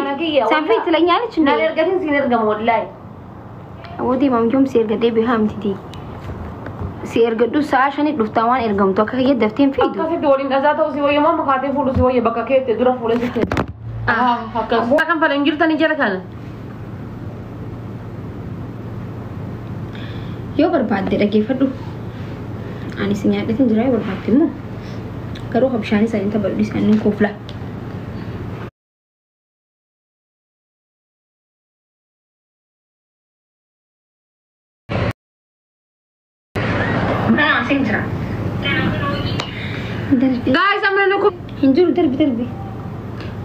Ana kiyya, Sanfii wallah. ትለኛለች እንዴ? Naan ergatin siin ergamu wallaahi. Awwadii maamjoom si ergadhee beekaa miti. Si ergadhu sa'a shanii dhuftaa waan ergamtu akka kiyya daftee hin fiidu. Akkasitti waliin dhasaa ta'u si wayya moo kaatee fuudhu si wayya bakka keetti dura fuudhee sitti. Akkas. Kan fala hin jirtanii jala kana. Yoo barbaadde dhaggeeffadhu. Ani si nyaadheetin jira yoo barbaadde immoo garuu ka bishaan isaanii taphadhu isaanii koofla. Jira. Darbi. Guys, amma namni kun Hin jiru darbi darbi.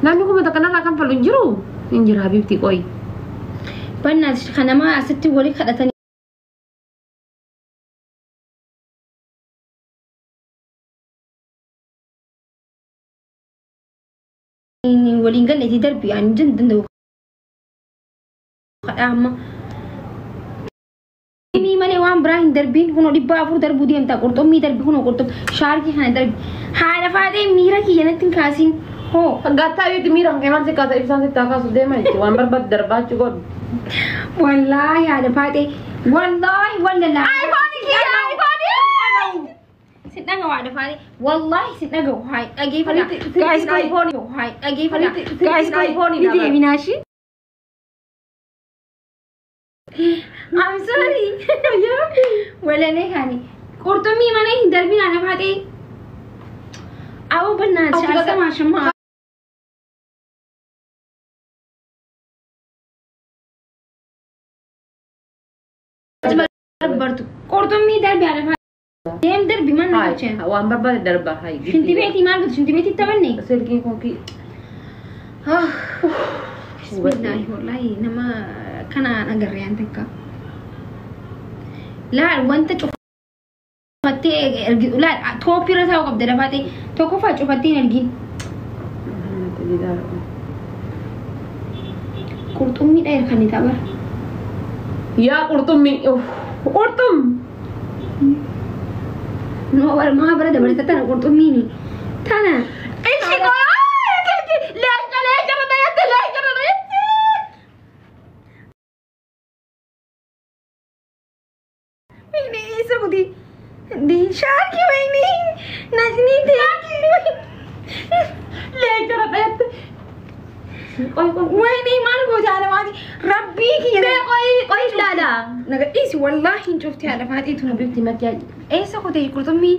namni kuma takka narraa kan falu hin jiru. Hin jira habibti qoyi. Bannaas kanama asitti walii kadhatanii. Waliin galleetii darbi ani jin danda'u kadhaa amma. Qurxummii malee waan biraa hin darbiin kunoo 400 darbuu deemta qurxummii darbi kunoo qurxummii shaarkii kana darbi haadha faatee miira kiyya natti hin kaasin hoo. Gattaa habibti miira kan maal si kaasa ibsaan sitti kaasu deema jechuudha. Waan barbaadu darbaachuu godhu. Wallaahi haadha faatee wallaahi wallallaa. iPhone kiyya iPhone. Sin dhagahu haadha faatee wallaahi sin dhagahu hayi dhageeffadha. Halitti- Guys silkiin iPhone. hayi dhageeffadha. Halitti- Guys silkiin iPhone ni dha. deebinaa ishii. I'm sorry. Walalee kaani qurxummii mana hin darbin haadha faatee. Awwa bannaa Ati gaga- shaalsamaa shimmaa. Bartu qurxummii darbi haadha faatee. Deem darbi mana gocha. Hayi waan barbaade darba hayi. Shinti beetii maal godhu shinti beetii taphanne. Silkiin kun kiyya. Bismillaahi wallaahi nama kanaan agarree an takka. Laal wanta cufattee ergi laal tooppii irra taa'uu qabda dafaatee tokkoffaa cufattee hin ergin. Qurxummiidha erkanii tapha. Yaa qurxummii. Qurxum. Noo maa bira dabalata tana qurxummiini. Tana. Ishi qoyaa. Leenca leenca dhayatti leenca dhayatti. Wayne eessa kuti? Shaarkii wayne. Najni ta'e. Leenca dhayatti. Qoy qoy. Wayne maal goota haadha maatii? Rabbii kiyya. Mee qoy qoy ilaala. Naga dhiisi wallaahi hin cufti haadha maatii tun. Habibti makiyaa. Eessa kute qurxummii?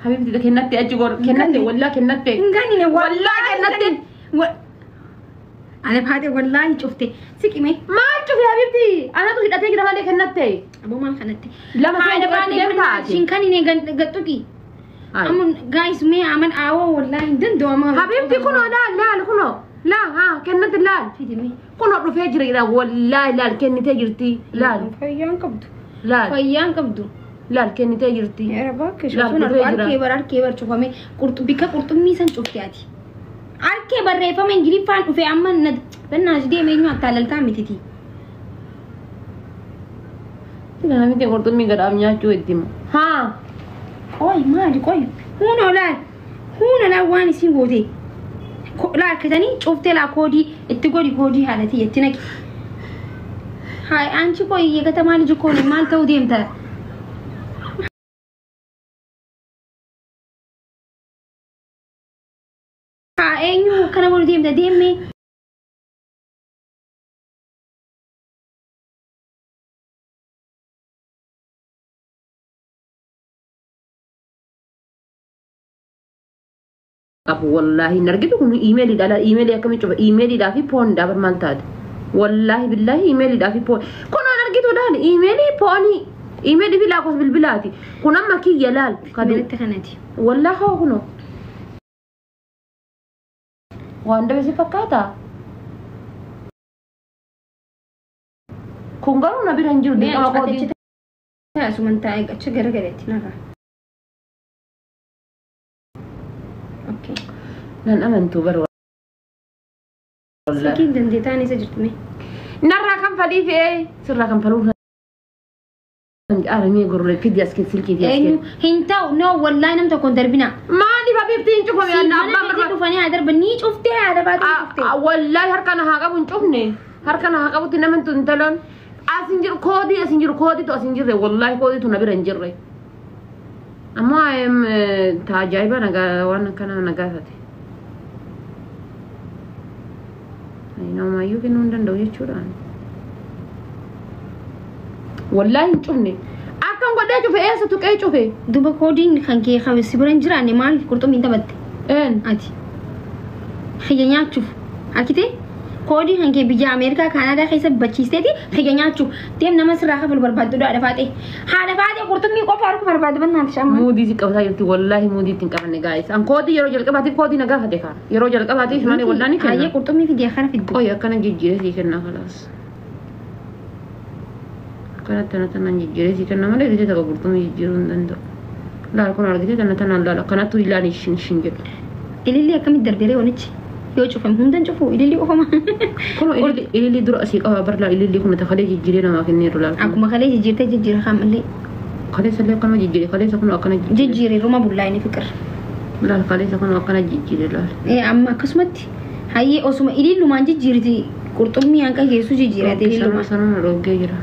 Habibti kennatte achi gor kennatte wallaa kennatte. Hin ganine Wallaa kennatte. Ana baate wallaahi cufte. Siqime. Maal cufe habibti? Anatu hidhatee jira malee kennatte. Aboo maal kanatti? Lama Haadha ta'e baatee deemtaati. Shin kanine gadhuqi. Amma guys mee aman aawoo wallaahi hin danda'u amma. Habibti kunoo laal laal kunoo laal haa kennatti laal. Fidime. Kunoo dhufee jira jedha wallaahi laal kennitee jirti laal Fayyaan qabdu. laal Fayyaan qabdu. laal kennitee jirti. Yeroo bakka Laal sun dhufee jira. harkee bar harkee bar cufame bikka qurxummii san cufte ati. Harkee barreeffama Ingiliffaan dhufe amma na bannaas deeme eenyu attaalaltaa mititi. Namitti qurxummii gadhaaf nyaachuu itti hima. Haa. Qoy maali qoy huunoo laal huunoo laal waan isin goote laal katanii cuftee laa koodii itti godhi koodii haalatii itti naqi. Haay anchi qoy የከተማ ልጅ እኮ ነኝ maal ta'uu deemta? Haa eenyu kana godhu deemta deemee. Qabu wallaahi hin argitu kun iimeeliidha iimeelii akkamii cufa iimeeliidhaa fi pooniidhaa bar maal taate wallaahi billaahi iimeeliidhaa fi poon kun an argitu laal iimeelii poonii iimeelii fi lakkoofsa bilbilaati kun amma kiyya laal kadu Manatti kanati. wallaahi hoo kunoo waan dabe si fakkaata kun garuu na bira hin jiru dirqama koodii Asuman taa'ee achi garagaleetti narraa. Okay. Nan amantuu bar wallaahi Silkiin dandeetaan isa jirtu mee? Narraa kan falii fe'ee sirraa kan faluu. Aramee gorree fidi as keessa silkii as Eenyu keessa. hin ta'u, no, wallaahi nam tokko hin darbina. Maaliif habiibti hin cufame? Si Anna mana abbaan keetti barbaadu. dhufanii haa darban, ni cuftee haadha baatee cuftee. Wallaahi harka na haa qabu hin cufne. Harka na haa qabutti nama hin intalan. As hin jiru koodii, as hin jiru koodiitu as hin jirre, wallaahi koodiitu na bira hin jirre. Ammoo ta ajaa'iba nagaa waan akkana na gaafate. Namaayyuu kennuu hin danda'u jechuudha. Wallaahi hin cufne. Akkam godhee cufe, eessa tuqee cufe? Duba koodiin kan kee kan si bira hin jiraanne maal qurxummiin taphatte? Een. Ati. Xiyya nyaachuuf. Akkite koodii kan kee biyya Ameerikaa Kaanaadaa keessa bachiisteeti xiyya nyaachuuf. Deem, nama sirraa kafalu barbaaddu haadha faatee. Haadha faatee qurxummii qofa harku barbaadu bannaan shamma. Muudii si qabataa jirti, wallaahi muudii ittiin qabanne gaa'is. An koodii yeroo jalqabaatiif koodii na gaafate kaa. Yeroo jalqabaatiif malee wallaahi ni Hayyee, kenna. Qurxummii fidee kana fiddu. Qoy, akkana jijjiiree sii kenna kalaas. Akkanatti tana tanaan jijjiiree sii kenna malee gisee takka qurxummii jijjiiruu hin danda'u. Laal, kun argite, tana tanaan laal, akkanattu ilaali ishin ishin jedhu. Ililli akkamitti darbeeree wanichi yoo cufame hundan cufu ililli qofama. Kun ililli dura asii qaba bar, laal, ililli kun takalee jijjiiree namaa kenneeru laal. Akkuma kalee jijjiirtee jijjiira kaan Kaleessa illee akkanuma jijjiire, kaleessa kun akkana jijjiire. Jijjiire ruma bullaa inni fiqir. Laal, kaleessa kun akkana jijjiire laal. Amma akkasumatti hayyee osuma ilillumaan jijjiirti, qurxummii hanqa geessu jijjiirate ilillumaan. Sanuma dhoggee jira.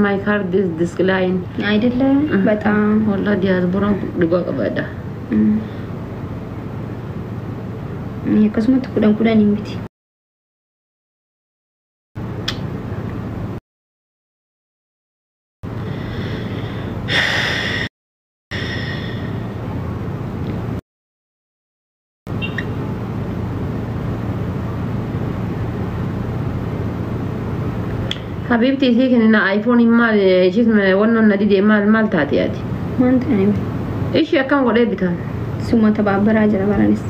My card is decline. አይደለ በጣም። Wallah diyaaspooraan dhugaa qabaadha. Akkasumatti 10 10 hin miti. Habibti isii kennina iPhone maal ishis wannan na dide, maal maal taate ati? Maal ta'ani? Ishii akkam godhee bitan? Suma tabaabbaraa jira baranis.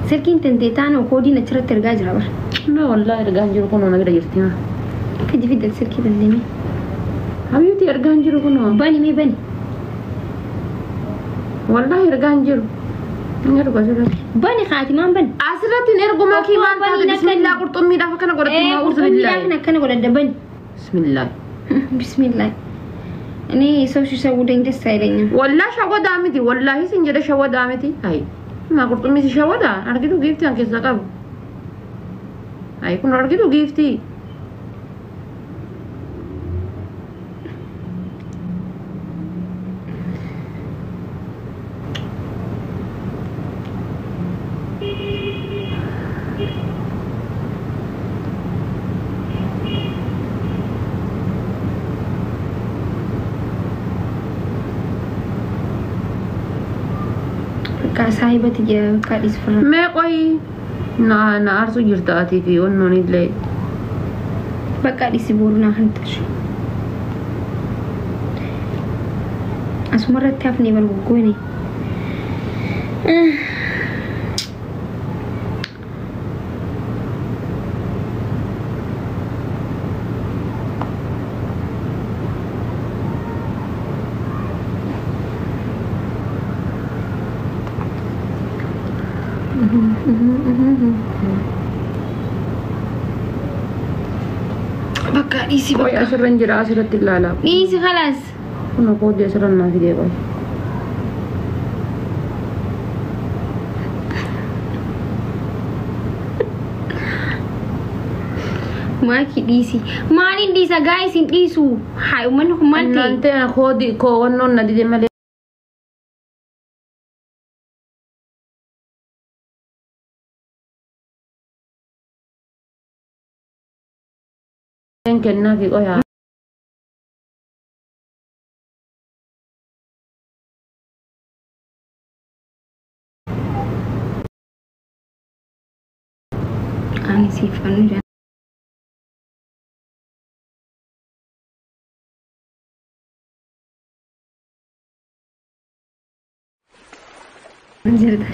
Silkiin tantee taanoo koodiin achirratti ergaa jira bara. Na wallahi ergaan jiru kunoo na bira jirti ma. Fidi fidda silkii tantee. Habibti, ergaan jiru kunoo. Bani, mee bani. Wallahi ergaan jiru. Hin ergu asirratti. Bani kaatimaan bani. Asirratti hin ergu makii, maal Bani taate? na Bismillah, qurxummiidhaaf akkana godhatti maa, ursu Qurxummiidhaaf billaahi. akkana godhadha, bani. Bismillah. Bismillah. እኔ ሰው ሲሸውደኝ ደስ አይለኝም። Wallah shawadaa miti, wallahi sin jedhe, shawadaa miti. Hai. Ma qurxummii si shawadaa argitu giiftii an keessaa qabu. Hai, kun argitu giiftii. በቃ saahibati kaadhis firra. Mee qoy, na na aarsu jirta atii fi wannoon illee. በቃ dhisi, boru naa kan tashi. Asumarratti hafnee bal goggoone. በቃ dhisi. Qoy, በቃ asirra hin jira, asirratti ilaala. Dhiisi خلاص. Kun koodii asirra naa fidee, qoy. Maaki, dhiisi. Maaliin dhiisa? Guys, hin dhiisu. Haa, uummanni kun maal ta'e? Innante koodii koo wannoon na dide malee. Kennaa fi qoyaa. Ani siif kan jirta.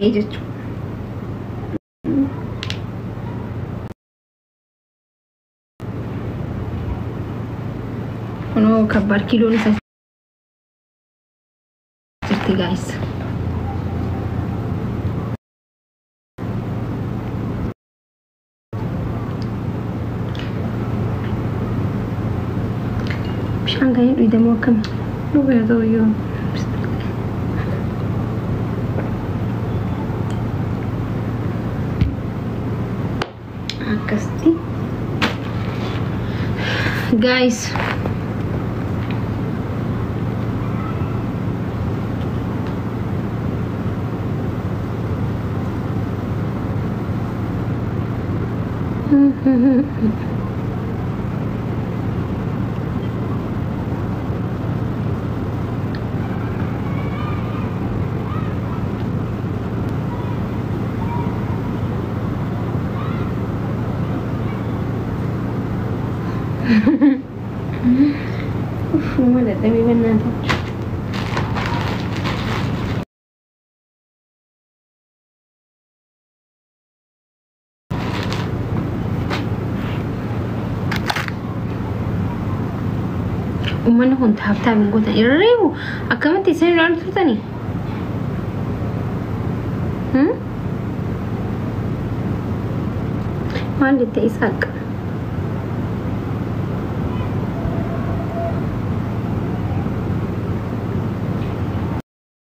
Jechuudha. Kabbaar kiiloon isaa jirti guys. Bishaan kan hin dhuydamoo akkami? Dhugee ta'uyyuu. Akkasitti. Guys. Uff, nama dadhabee bannaa. Uummanni kun tap tap hin gootan irreebu akkamitti isin ilaalu turtanii? Maal jette Isaaq?